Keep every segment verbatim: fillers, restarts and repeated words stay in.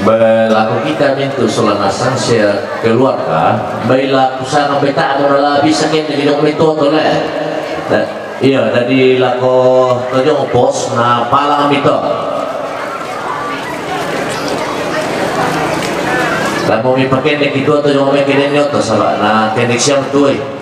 Belaku kita mintu sola nasang sia keluarga, belaku sana beta mo na la bisa kene di dong mito to le. Da-, iya, dadi lako tojong pos na palang mito. Lako mi pakende kitua tojong me kene nyoto sala na kende siam tuai.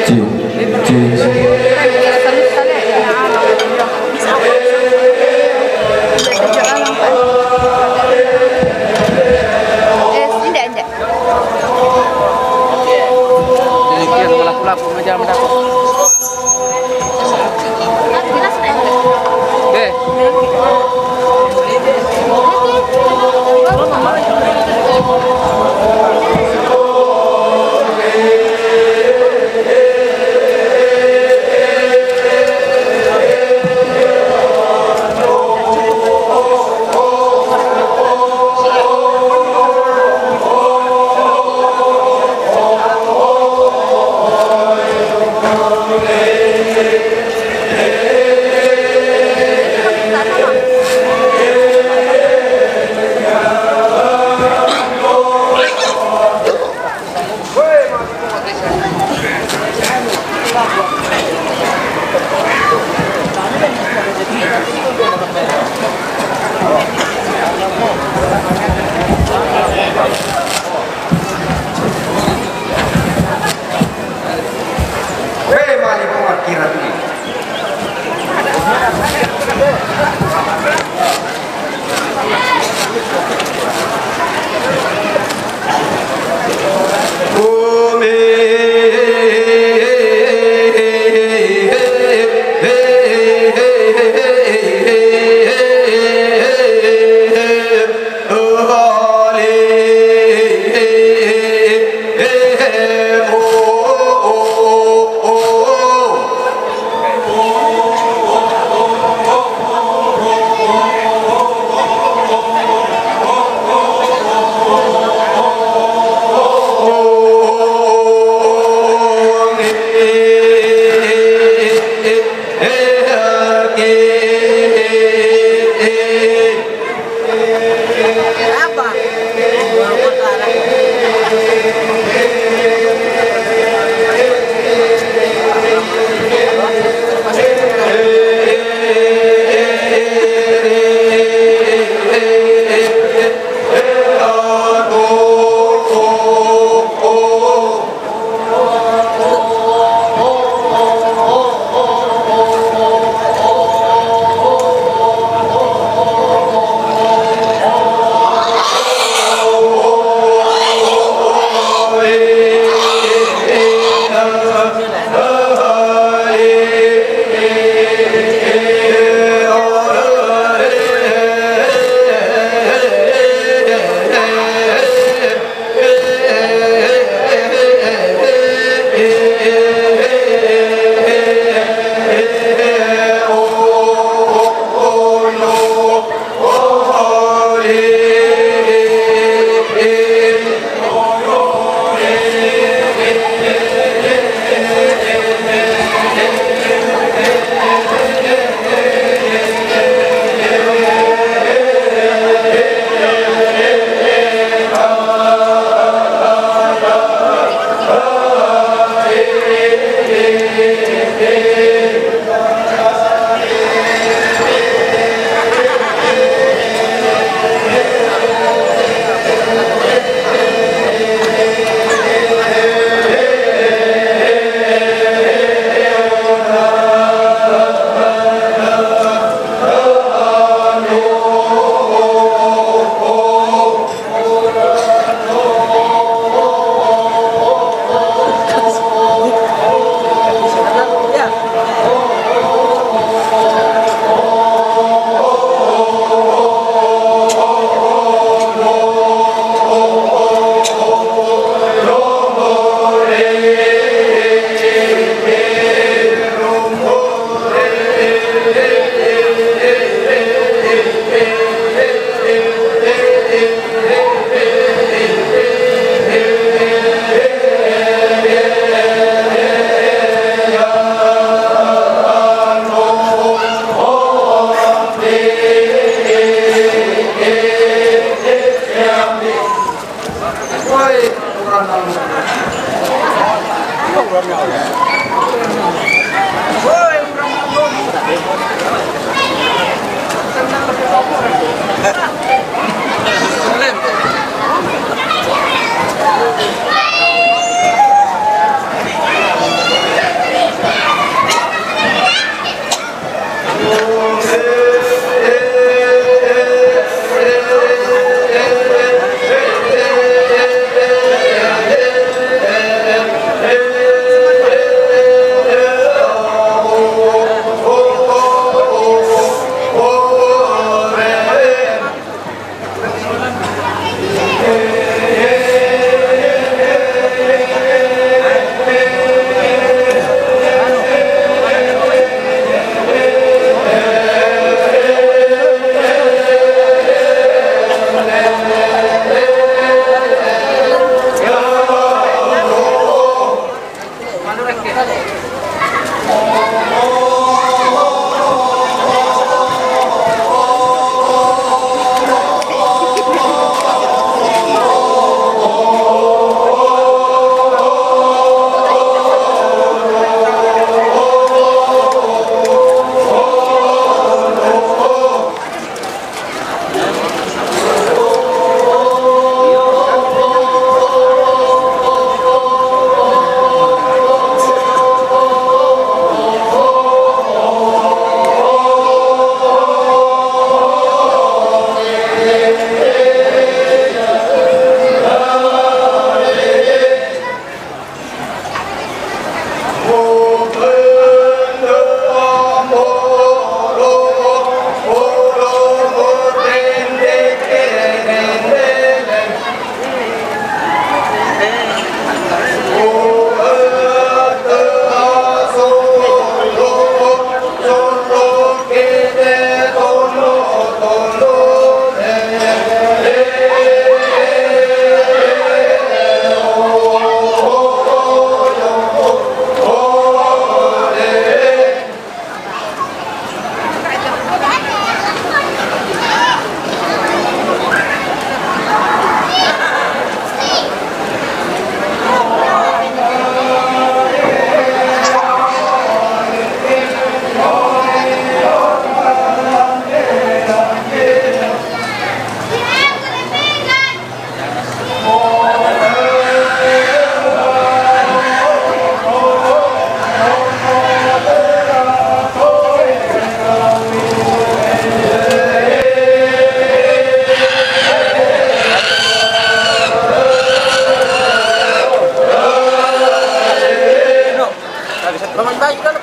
Cium. Cium. Demikian, malah pula aku mengajar mendapat. Oke. Weh, mali ko akhirat ni.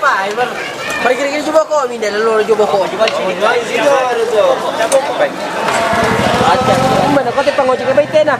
Ay, mar-, marikirikir coba ko, minda lalo coba ko. Mana ko te pangojek ba itena?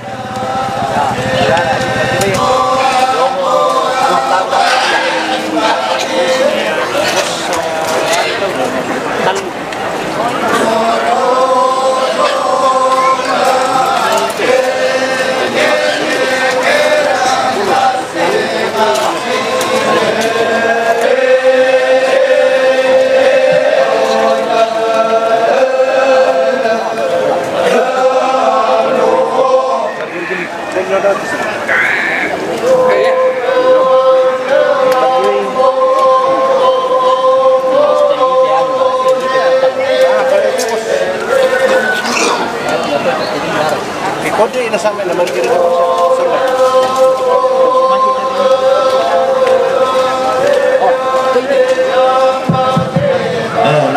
Kode na sa amin naman kiri. Oh,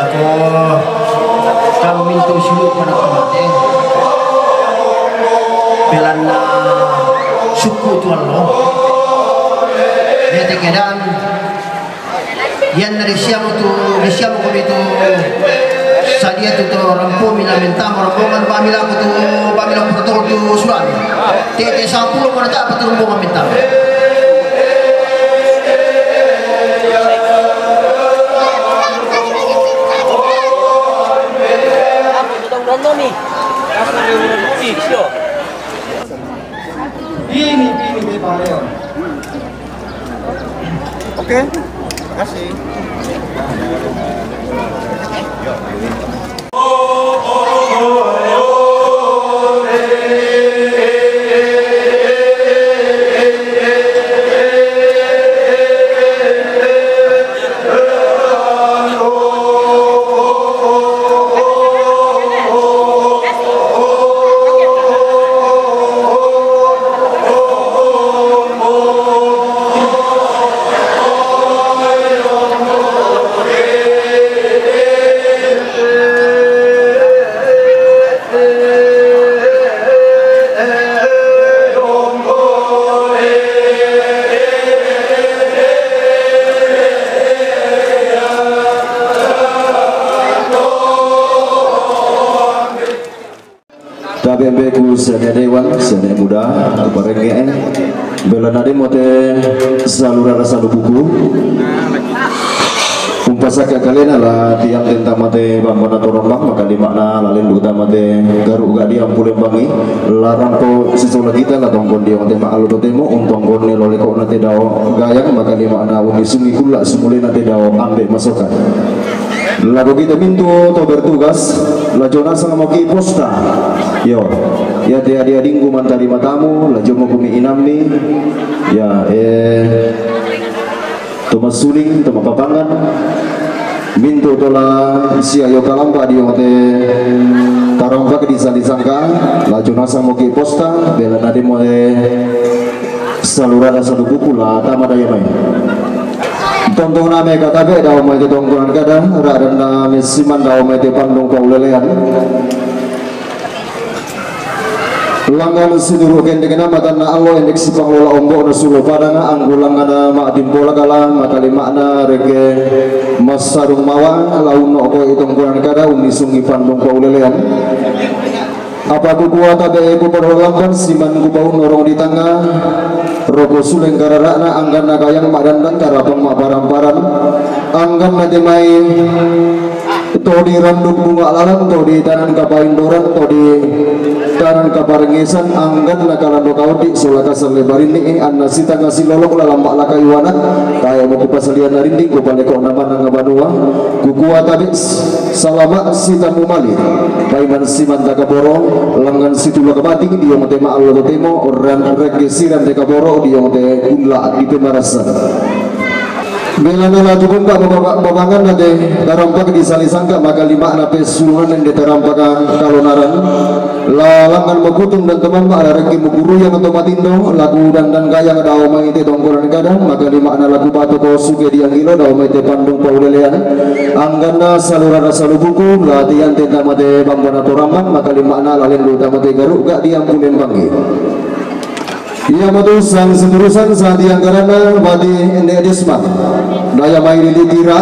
lako kami mintu sulu pada kamate. Pelana suku tuan lo. Dia tekedan. Yan na disiamo tu, disiamo ko itu sadia tu to rampo mina mintamo rombongan pamila ko tu pamila protokol tu suami. Tete sapulo pada tak apa tu rombongan mintamo. Ini, ini, ini, Pak Leon. Oke, makasih. Tabe mbe ku sene dewan, sene muda, barenge. Bela nade mote salura rasa buku. Umpasaka kalena la tiang tenta mate bambana toromba, maka limana la lendu tamate garu gadi ampule bangi. Larang ko sisola kita la tongkon dia mate ma alu totemo, untongkon ne loleko nate dao gayang, maka limana uni sungi kula sumule nate dao ambe masoka. Lago kita mintu to bertugas, la jona sanga moki posta. Yo, ya te adi-adingku mantari matamu, la jomo kumi inamni. Ya, eh, to masuling, to mapapangan. Mintu tola sia yo kalamba di ote tarompak di salisangka, la jona sanga moki posta, bela nade mo, eh, salurada salubuku la tama daya mai. Tonton name katabe dao mai te tongkonan kada, ra dan name siman dao mai te pandung paulelean. Langan siduru kendek na matan na alo endek sipang lola onggo na sulo padanga anggu langan na ma timpola kala makali makna rege masarung mawa launo ko itongkonan kada uni sungi pandung paulelean. Apa ku kuata be ku pado lamban siman ku bau norong di tanga. Roko suleng kararakna anggan na kayang mak dandang karapang mak param-param. Anggan na demai to di randuk bunga lalang to di tanan kapaindoran to di tanan kaparengesan anggan na kalando kaudik sola kasal lebarini anna sitanga silolok lalambak lakai wana. Kaya mau kupasalian na rinding kupalekok na manang banua. Ku kuata be salama sitamu mali. Paiman siman takaboro, langan situla kabating, diong te ma'allo totemo, ran regge siran te kaboro, diong te kulla di pemarasan. Belana laju bumba babangan nate tarampak di salisangka maka lima na pesulungan nende tarampak kalonaran. La langan makutung dan teman ma la regge muguru yang atau matindo, lagu dan dan gayang dao mai te tongkonan kadang, maka lima na lagu batu ko suke di anggilo dao mai te pandung paulelean. Angganna salurana salubuku, latihan tenta mate bambana torambang, maka limana lalendu tamate garuk gak diampu lembangi. Iyamoto sang siturusan sang tiang ngaranna Bati Ende Desma, daya mai Lili Gira.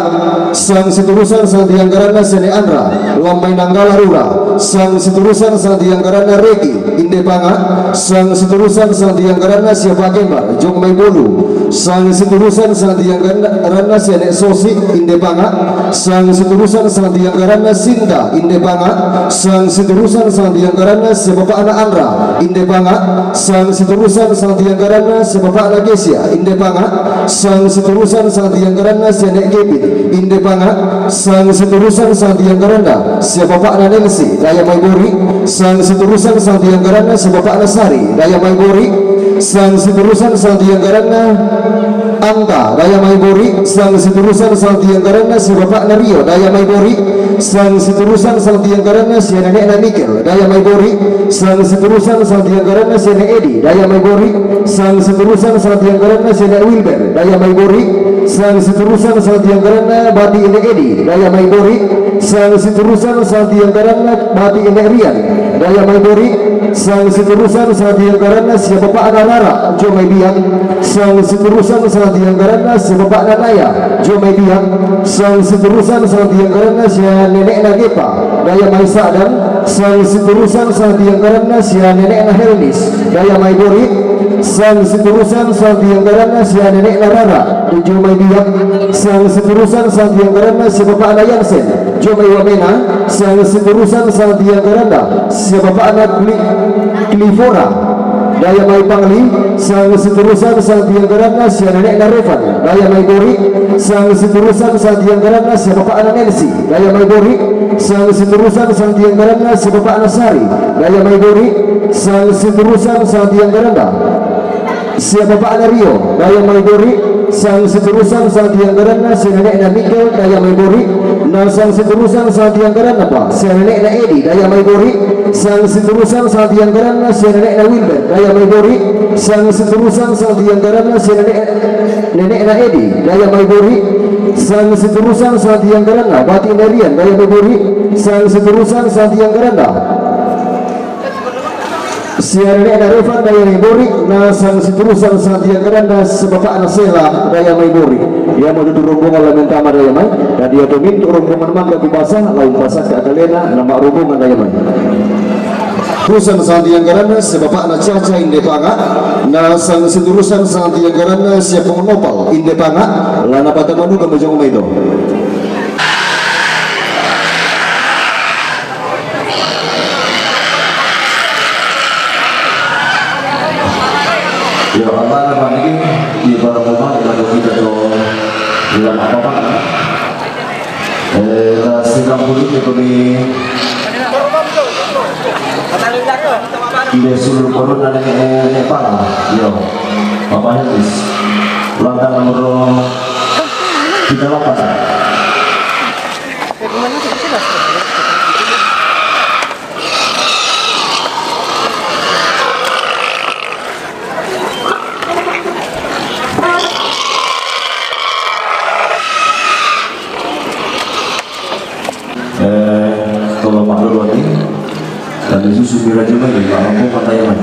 Sang siturusan sang tiang ngaranna si Ende Andra, lamai Nanggala Rura. Sang siturusan sang tiang ngaranna Regi, inde Panga. Sang siturusan sang tiang ngaranna si Apa Kembar, jong mai Bolu. Sang siturusan sang tiang ngaranna si Ende Sosi, inde Panga. Sang siturusan sang tiang ngaranna Sinta, inde Panga. Sang siturusan sang tiang ngaranna si bapakna Andra, inde Panga. Sang siturusan sang tiang ngaranna si bapakna Gesia, inde Panga. Sang siturusan sang tiang ngaranna si Ende Kevin, inde Panga. Sang siturusan sang tiang ngaranna si bapakna Nancy, daya mai Bori. Sang siturusan sang tiang ngaranna si bapakna Sari, daya mai Bori. Sang siturusan sang tiang ngaranna Anta, daya mai Bori. Sang siturusan sang tiang ngaranna si bapakna Rio, daya mai Bori. Sang siturusan sang tiang ngaranna si nenekna Mikel, daya mai Bori. Sang siturusan sang tiang ngaranna si nenek Edi, daya mai Bori. Sang siturusan sang tiang ngaranna si nenek Wilber, daya mai Bori. Sang siturusan sang tiang ngaranna Bati Ende Edi, daya mai Bori. Sang siturusan sang tiang ngaranna Bati Ende Rian, daya mai Bori. Sang siturusan sang tiang ngaranna si bapakna Rara, jong mai Biak. Sang siturusan sang tiang ngaranna si bapakna Naya, jong mai Biak. Sang siturusan sang tiang ngaranna si nenekna Gepa, daya mai Sadang. Sang siturusan sang tiang ngaranna si nenekna Helmis, daya mai Bori. Sang siturusan sang tiang ngaranna si nenekna Rara, jong mai Biak. Sang siturusan sang tiang ngaranna si bapakna Yansen, jong mai Wamena. Sang siturusan sang tiang ngaranna si bapakna Kli-, Klifora, daya mai Pangli. Sang siturusan sang tiang ngaranna si nenekna Revan, daya mai Bori. Sang siturusan sang tiang ngaranna si bapakna Nancy, daya mai Bori. Sang siturusan sang tiang ngaranna si bapakna Sari, daya mai Bori. Sang siturusan sang tiang ngaranna si bapakna Rio, daya mai Bori. Sang siturusan sang tiang ngaranna si nenekna Mikel, daya mai Bori. Na sang siturusan sang tiang ngaranna pa si nenekna Edi, daya mai Bori. Sang siturusan sang tiang ngaranna si nenekna Wilber, daya mai Bori. Sang siturusan sang tiang ngaranna si nenek, nenekna Edi, daya mai Bori. Sang siturusan sang tiang ngaranna Bati Ende Rian, daya mai Bori. Sang siturusan sang tiang ngaranna si nenekna Revan, daya mai Bori. Na sang siturusan sang tiang ngaranna si bapakna Sela, daya mai Bori. Iyamoto tu rombongan la mentama, daya mai. Dadi iyato mintu rombongan mangka ku basa, la umpasakka kalena, na marombongan, daya mai. Siturusan sang tiang ngaranna si bapakna Caca, inde Panga. Na sang siturusan sang tiang ngaranna si Apong Nopal, inde Panga. La napatama duka majong mai to. Ya, Allah, apa niki di para rumah, kita kita to, bilang apa, Pak? Eh, la sirang bulu itu di, di seluruh korun dan nenek, nenek Panga. Yo, Bapak Helmis. Langkah nomor tiga delapan. Eh, tolong maklum lagi. Dan Yesus sumber aja mai, Pak Ampun, pantai mai.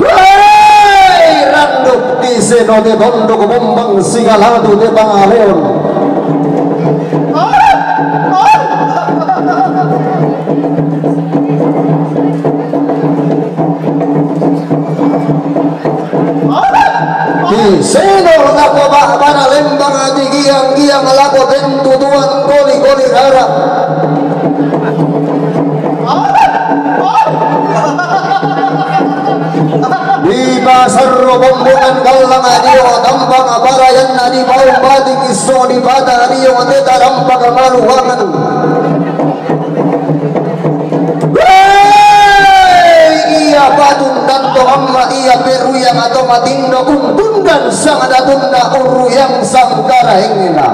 Hei, randuk di seno te tondok bombang singalatu te pangaleon. Di seno lako bak bana lembang ati giang-giang lako tentu tuan koli-koli rara. Di pasar robombongan kallang adio tampang aparayan na di paung batik iso di pata adio teta rampak maluangan. Hei, iya patun tanto amma iya peruyang atau matindo kung tundan sang datunna uruyang sang karaengna.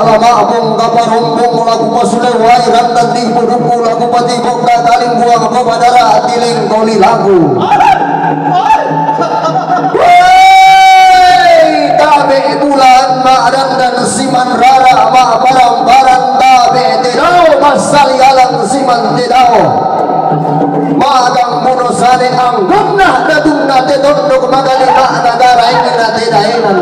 Lama pong kaparumpong lagu pasulewai rantan di puduku lagu pati bokka kalimbuang ko padara tiling koli lagu. Woi, tabe bulan mak dandan siman rara mak barang-barang tabe tedao masali alang siman tedao. Magang buno sane anggunna datunna tetondok magali mak nagara ini na tedaenan.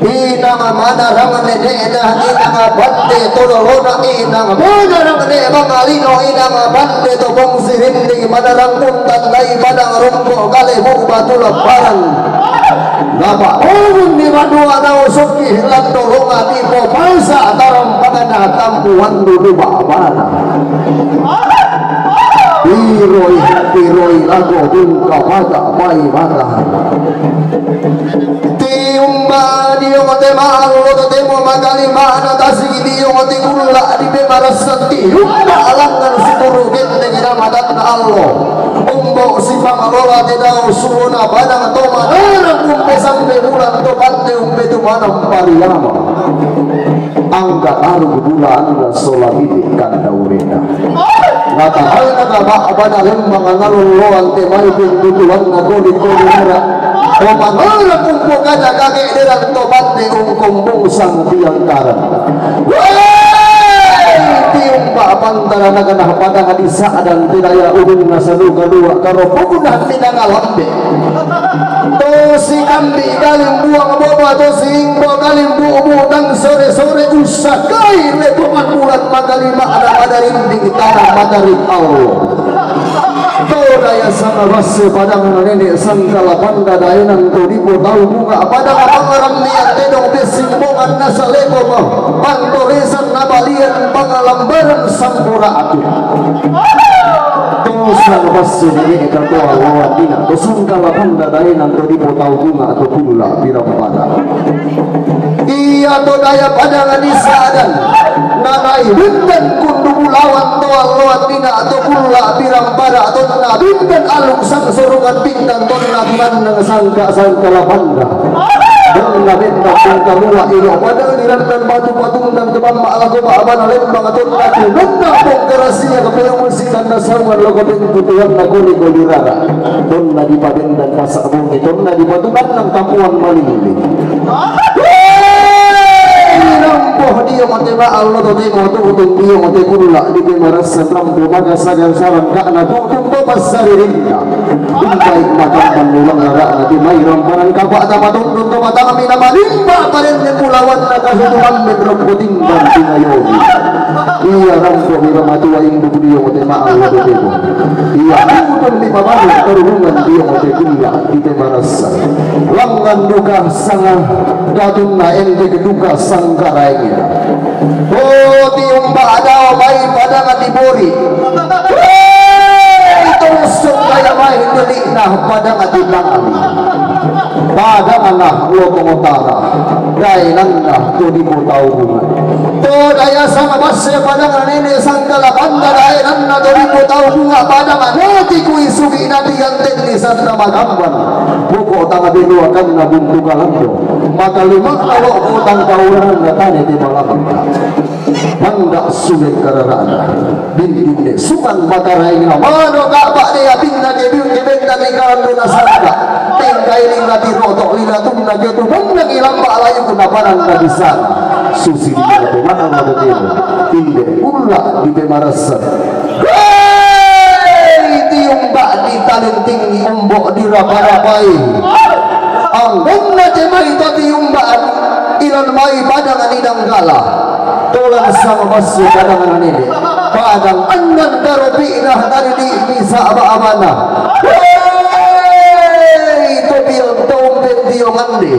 Inang manarang nene'na, inang bande to lolona, inang manarang ne mangalino, inang bande to pong sirinding manarang puntan lai padang rongko kalebu batu lebaran. Napa urun ni madua nau soki lando longa di popasa taram pagana tampuan dudu babana. Piroi, piroi lago bungka paga pai mata. Tiumba dio mate ma'allo totemo magali ma'na tasigi dio mate kulla di pemarassan tiumba alangan situru genne ramadan allo. Umbo sipangalola tedao suona padang to manarang umpe sampe bulan to pande umpe tu manang pariama. Angga aru bulan sola bibit kanda urena. Natahalna naba'bana lembang nalolloan te mai pembutuhanna kodi-kodi nera. Omangola kumpu kada kage derang to bande ungkung bungsang tiang karan. Woi, tiumba pantara naga nah padang di sa'dan te daya udunna salu kadua karo poguna minanga lambe. Tosi kambi kalimbuang boba tosi imbo kalimbubu dan sore-sore usakai lepongan bulan makalima ada pada rinding tanah matarik Allah. To daya sama basse padang nene sangkala panda daenan to dipo tau bunga padang pangaram niat tedong besing bongan nasa lepo mo pantoresan nabalian pangalambaran sampura aku. Tosa na basse dege katoa lawan dina, tosan kalapanda daenan to dipo tau bunga to kulla pirampada. Iya to daya padang di sadan, nanai benden kundu bulawan to alloan dina to kulla pirampada tonna benden aluk sang sorungan bintang tonna tunannang sangka sangka lapanda. Donna benden sangka lua ilo padang di randan batu patundan tebamma lako ba'bana lembang tonna tunannang bongkarasia kepeung Tanna saungan loko pengkutuanna kuli-kuli rara. Tonna dipabendan pasa bongi, tonna dipatukannang tapuan malili. Nampoh dio mate ma allo to temo tu utung dio mate kulla di pemarassan rampo maka sagan sarang kakna tutung to passaririnna. Umbai makampan ulang rara na timai rampanan kapa'ta matundun to matangami na malimba paden pulawanna kasutu mamben rokko timbang tingayomi. Iya rampo mi matua induk dio mate ma'allo totemo. Iya udun mi pamanu tarungan dio mate kulla di pemarassan. Langngan duka sanga datunna ende duka sangkaraengena. Oh, tiumba dao mai padang di bori. Hei, tusuk daya mai delikna padang di tangan. Padangna lotong utara. Daenanna to dipo tau bunga. To daya sama basse padang nene sangkala panda daenanna to dipo tau bunga padang nati kui sugi nati yanten di sanna magamban. Poko tanga beluakanna buntu kalando. Maka lima alo ko tangkauranna tane di malamka. Panda sule kararana. Bindinne sukan makaraengna mano ka'ba de apinna ke biung ke benda ni kalandu nasangka. Tingkai lina tiroto lina tunna ke tumennang ilamba layu kuna pananna disana. Susi dia tu mana mata dia. Inde ulla di pemarassan. Hei, tiumba di talenting umbo di rapa-rapai. Anggunna cemai to tiumba ilan mai padang ni danggala. Tolang sama basse padang nene. Padang annan daropi'na tadi di misa aba-abana. Hei, to biang to umben dio ngande.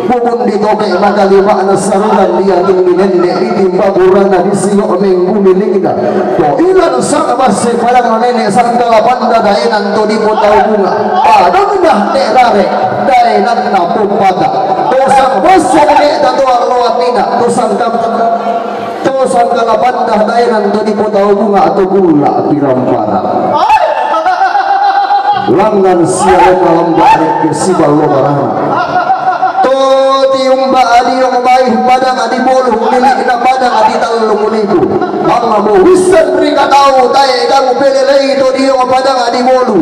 Bubun di toke maka lima'na saruran dia tinggi nenne di timba burana di sio menggu lilingna. To ilan sama basse padang nene sangkala panda daenan to dipo tau bunga. Padang dah te rare daenanna pumpata. To sang basse nene tato alloan nina. To sang kam To sangkala pandah daenan to dipo tau bunga to kulla pirampara. Langngan sia lomba lomba rekke siballo barana. To tium Ba'diyong bayi padang di bolu, lili'na padang di tellung libu. Mangka muwissenri katau tae gamu pelelei to diyong padang di bolu.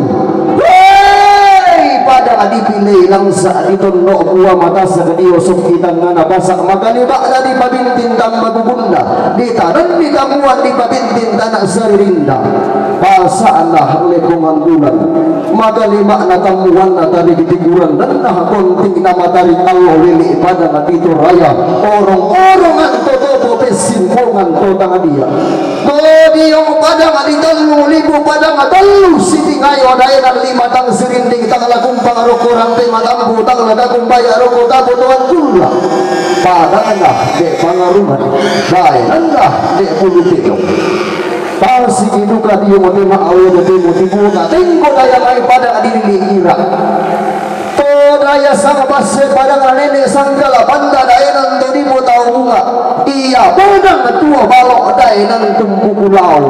Hei, padang dipilei langsa' ditonno' Puang Matasa' dio sokki tangngana basa', maka liba'na dipabintin tamba guguna, ditanenni tammuan dipabintin tana' saririnna. Pasa'na lekkongan bulan, maka lima'na tammuanna tarik tiguranna, kontingna matarik allo, lili' padang di Toraya, orong-orongan to topo, pessimpongan to tangdia. To diyong padang di tellu libu padang tellu sitingayo daenan lima tang sirinding tang lakumpang roko rampe matambu tang lagakumbaya roko tabotoan kulla. Padangna de' pangarungan, daenanna de' bulu tedong. Tasigi duka diyong te ma'awe de' temu tibuka tenggo daya mai padang di lili' ira. To daya sanga basse padang nene' sanggala banda daenan to dipo tau bunga. Iya padang tuo balo' daenan tumpuku lau.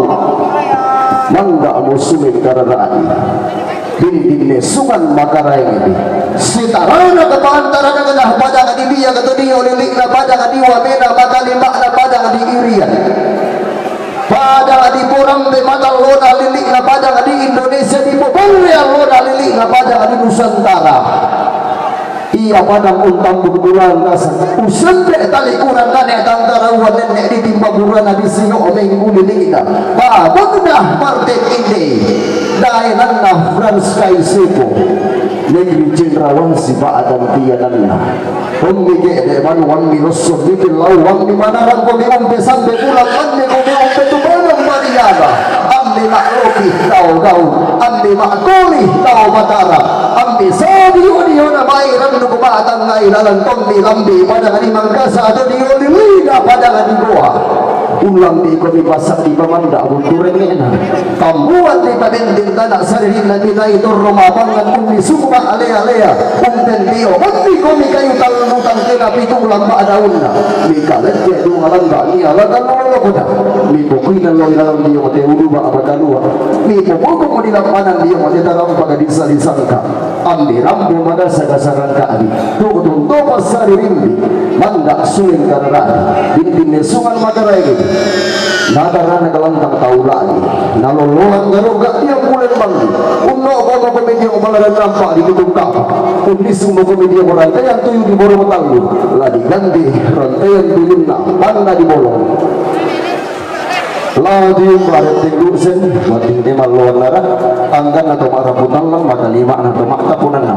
Mangga musume karara'ni. Dindinne sungan makaraeng di. Sitarana kapantarana kedah padang di biak to dio lili'na padang di wamena maka lima'na padang di irian. Padang di porampe matallona lili'na padang di Indonesia, dipobolle allona lili'na padang di Nusantara. Iya padang untambuk bulan rasa, usempe tali kurang nane tantara uan nenne' ditimba burana di sino menggu lili'na. Babakna Martin Inde, daenanna Frans Kaiseko, negeri cendrawasih ba'dang tiananna. Ummi ke'de' manu, ummi rosso, ummi pillau, ummi manarang, komi umpe sampe pulang, ummi komi umpe tu malam mariana, ummi ma'loki tau gau, ummi ma'koli tau matara, ummi sadio-diona mai rannuk ma'tangngai lalan tommi lambi padang di Mangkasa atau di Olilida padang di Goa. Ulang di komi pasang di pamanda buntu renge'na. Tammuan di pabending tana' saririnna minai torro mapangan ummi summa alea-lea. Umpen dio, ummi komi kayu tallu tangkena pitu lamba daunna. Mika lecce' dunga lamba ni ala tallu lolokoda. Mi pokuina lo ilalang dio te uluba apa kalua. Mi popoko mo di lampanan dio te tarampa ka disa-disangka. Ambi rambu magasa kasarangka'di, tu'tun to passaririmbi, mangga suling karara'di, bintinne sungan makaraengdi. Natarana kalantang taula'di, nalolloang garoga diang bulen manggi. Unno'ko mo komi dio malaran rampa di kutuk kapa. Unnisung mo komi dio rantean tuyu di borong tallu. La diganti rantean tuyunna, panna di bolong. La diumba retting dusen, wattinne malloannara, angganna to ma'rapu tallang, maka lima'na to ma'tapunanna.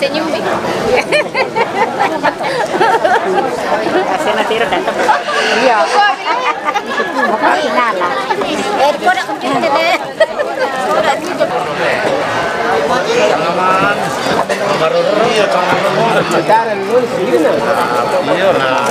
Senyum, Bi. Iya. Bukan Nana. Eh, di pondok kecil deh. Iya, nah.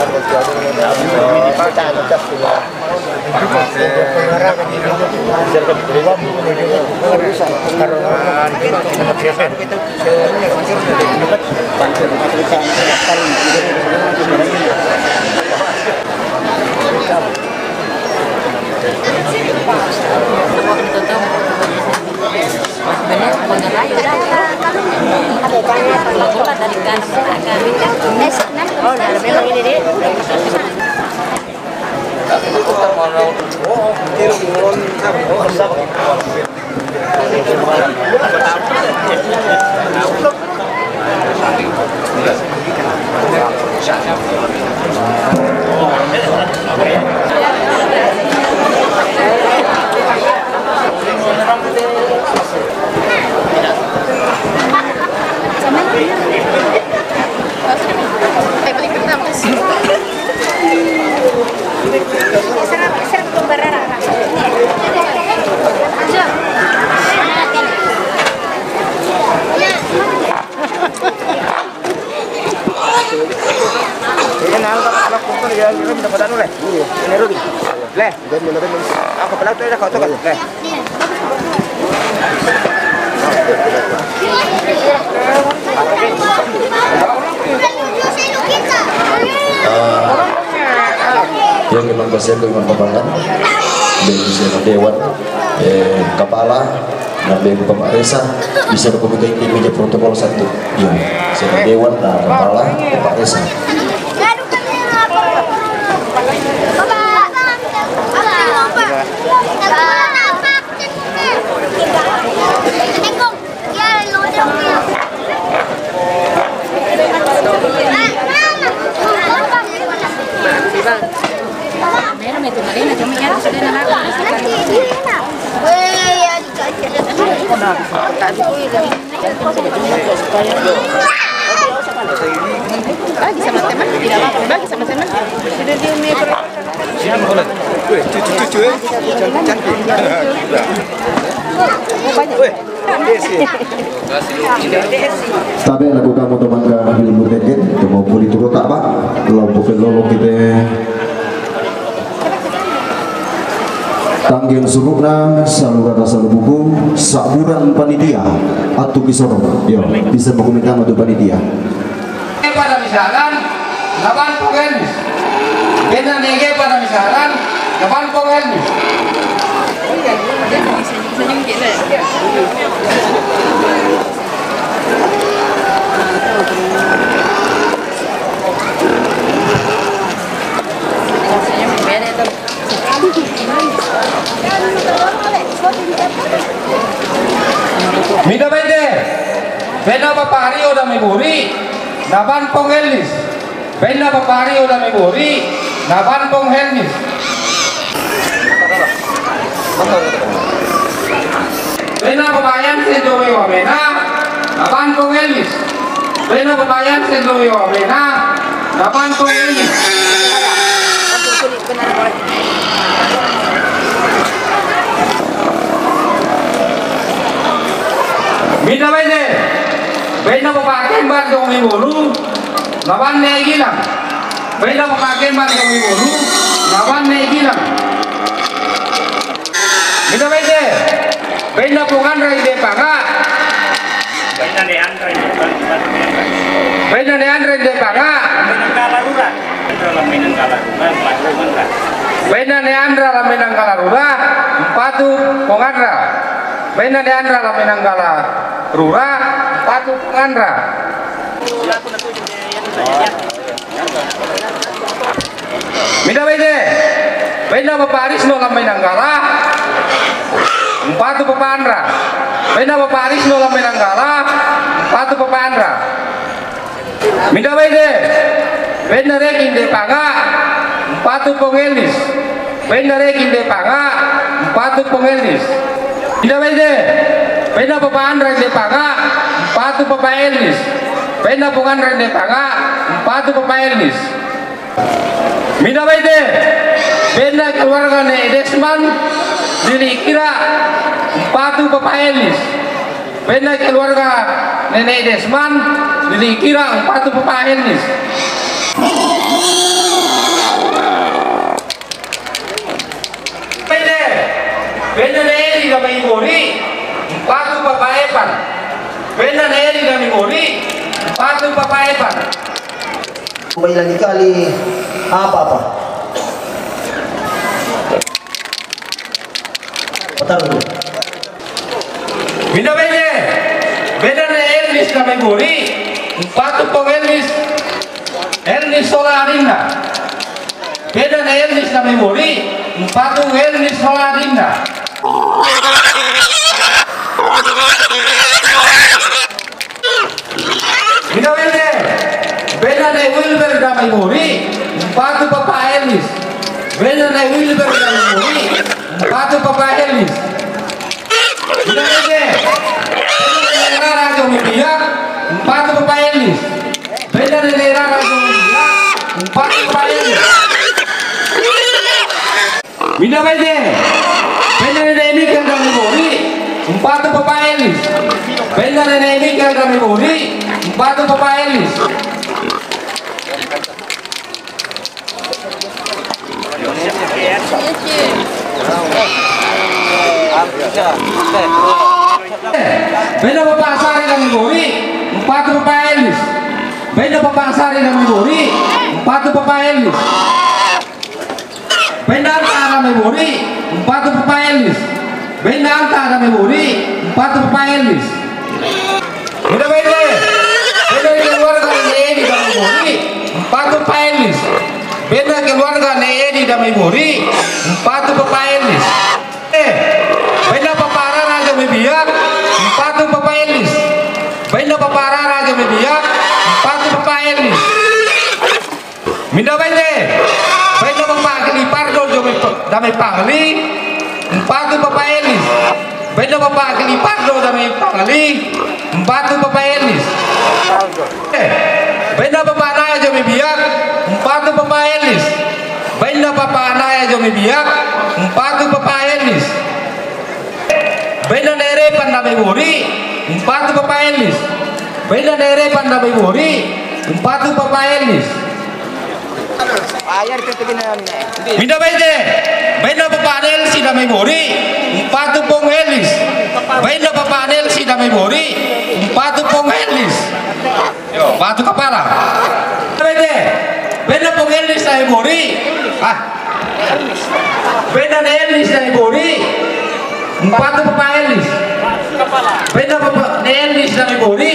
Yang memang kasihan dengan papangan, dan bisa dewan, eh, kepala, na begu Bapak Resa, bisa dokumen ke meja protokol satu. Iya, saya dewan, na kepala, Bapak Resa. Bagi sama teman, bagi sama teman. Weh, cucu-cucu, eh. Cantik. Weh, Desi. Tabe lagu kamu teman ka ibu deket, temu puli turu tak, Pak. Kalau bukan lolo kita Tanggen surukna, salura rasa lubuku, saburan panitia, atu kisoro. Yo, bisa makumitang atu panitia. Pada misalan, laban pongen. Bena nege pada misalan, laban pongen. Mida baite, bena papari oda mi buri, laban pongen lis. Bena papari oda mi buri, laban pongen lis. Bena papayan sendo wewa bena, laban pongen lis. Bena papayan sendo wewa bena, laban pongen lis. Mida baite, bena papake bar dong mi bolu, laban ne gilang. Bena papake bar dong mi bolu, laban ne gilang. Mida baite, bena pongan rai de paga. Bena ne an rai de paga. Bena ne an rai de paga. Bena ne an rai de paga. Bena ne an ra la Menanggala Rura, empatu pongan ra. Bena ne an ra la Menanggala Rura, empatu pongan ra. Mida baite, bena paparis no la Menanggala, empatu pongan ra. Bena paparis no la Menanggala, empatu pongan ra. Mida baite, bena rekin de paga, empatu pongen lis. Bena rekin de paga, empatu pongen lis. Mida baite, bena papayan rai de paga, empatu pongen lis. Benda pongan rende panga, mpatu papa Elnis. Minda baite, benda keluarga ne Desman, dili kira, mpatu papa Elnis. Benda keluarga ne Desman, dili kira, mpatu papa Elnis. Benda, benda ne Eli da mai Bori, mpatu papa Epan. Benda ne Eli da mai Bori, mpatu papa Epan. Kembali lagi kali apa-apa. Putar dulu. Minda bende, benda ne Elnis da mai Bori, mpatu pong Elnis, Elnis sola adinna. Benda ne Elnis da mai Bori, mpatu Elnis sola adinna. Minda bende, benda ne Wilber da mai Bori, mpatu papa Elnis. Benda ne Wilber da mai Bori, mpatu papa Elnis. Minda bende, benda ne Rara jo mai Biak, mpatu papa Elnis. Benda ne Rara jo mai Biak, mpatu papa Elnis. Minda bende, benda ne Mikel da mai Bori, mpatu papa Elnis. Benda ne Mikel da mai Bori, mpatu papa Elnis. Benda papa Sari da mai Bori, mpatu papa Elnis. Benda papa Sari da mai Bori, mpatu papa Elnis. Benda Anta da mai Bori, mpatu papa Elnis. Benda Anta da mai Bori, mpatu papa Elnis. Minda bende, benda keluarga ne Eli da mai Bori, mpatu papa Elnis. Benda keluarga ne Eli da mai Bori, mpatu papa Elnis. Eh, benda papa Rara jo mai Biak, mpatu papa Elnis. Benda papa Rara jo mai Biak, mpatu papa Elnis. Minda bende, benda papa Kili Pardo jo mai pa-, da mai Pangli, mpatu papa Elnis. Benda papa Kili Pardo da mai Pangli, mpatu papa Elnis. Eh, benda papa Naya jo mai Biak, mpatu papa Elnis. Benda papa Naya jo mai Biak, mpatu papa Elnis. Benda ne Repan da mai Bori, mpatu papa Elnis. Benda ne Repan da mai Bori, mpatu papa Elnis. Minda bende, benda papa Nelsi da mai Bori, mpatu pong Elnis. Benda papa Nelsi da mai Bori, mpatu pong Elnis. Yo, batu kapala. Bende, benda pong Elnis da mai Bori. Ah. Benda ne Elnis da mai Bori, mpatu papa Elnis. Benda papa ne Elnis da mai Bori,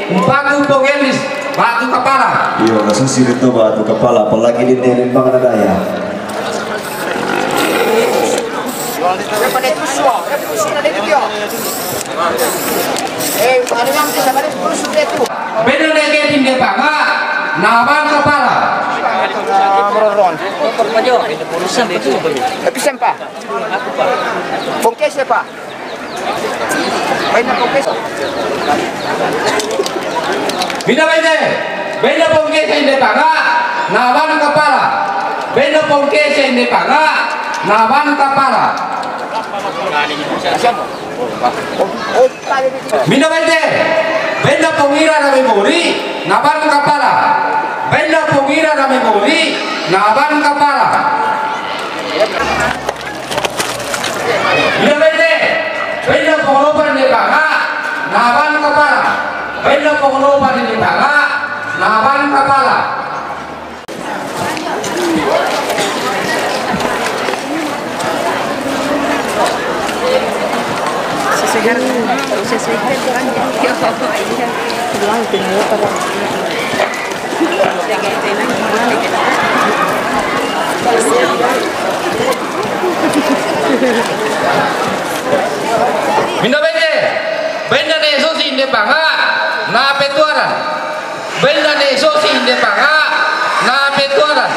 mpatu pong Elnis, batu kapala. Iyo, langsung sirit tu batu kapala, apalagi di Denmark ada ya. Benda ne Kevin inde panga, naban kapala. Episempa. Pongkese pa. Benda pongkese. Minda bende, benda pongkese inde panga, naban kapala. Benda pongkese inde panga, naban kapala. Minda bende, benda pong Ira da mai Bori, naban kapala. Benda pong Ira da mai Bori, naban kapala. Minda bende, benda pong Nopan inde panga, naban kapala. Benda pong Nopan inde panga, naban kapala. Minda bende, benda ne Sosi inde panga, na petuaran. Benda ne Sosi inde panga, na petuaran.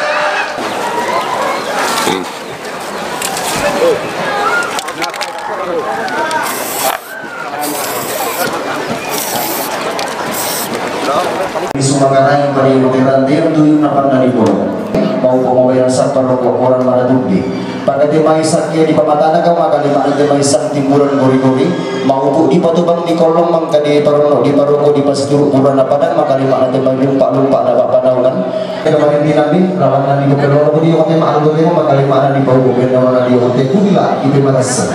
Di sumagarai pari uteran tem tuyu napan na di polo. Mau pengobayan sapar kokoran mana tundi. Pagate mai sakke di pamatana kau makalima nate mai sang timburan gori-gori. Mau bu di patubang di kolong mangka di parono di paroko di pasituru pura na padan makalima nate mai lumpa-lumpa na bapa naunan. Kemarin di nami lawan nami bukelo di ote malu di makalima nami bau bukelo nami ote kudila ipe marasa.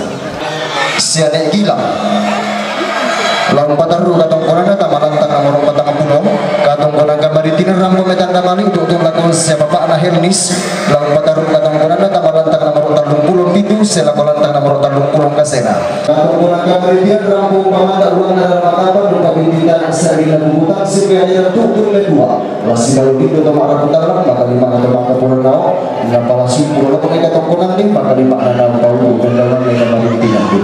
Siane gila. Laung patarru katongkonanna tama lantang nomor patang pulo, katongkonan kamarintinan rambu metang kamali untuk untuk lakon sia bapakna Helnis, laung patarru katongkonanna tama lantang nomor tallung pulo pitu, sia lako lantang nomor tallung pulo kasena. Katongkonan kamarintinan rambu pamata ulang dalam makapan rupa bintitan sabila bubutan sipe aja tutur ledua. Lasi kalau gitu to mara putar maka lima atau maka pulo nao, na pala supu lo kone katongkonan ni maka lima na nao kau dan lawan ni kamarintinan ni.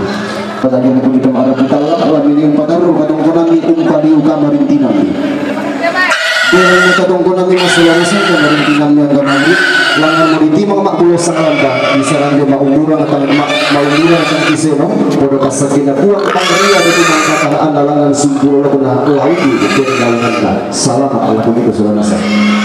Patanya aku di tempat kita lah, lalu ini empat taruh katongkonan ni umpa di uka marintinan ni. Dia yang katongkonan ni masalah rasa kamarintinan yang kamari, langan mau ditimang mak pulo sangalanta, di sarang dia mau umurang atau mak mau umurang sang kiseno, bodo kasakina kuat pangria di tumang kata analangan supu lo kena lau di, di dalam kata. Salam ala pun itu saudara saya.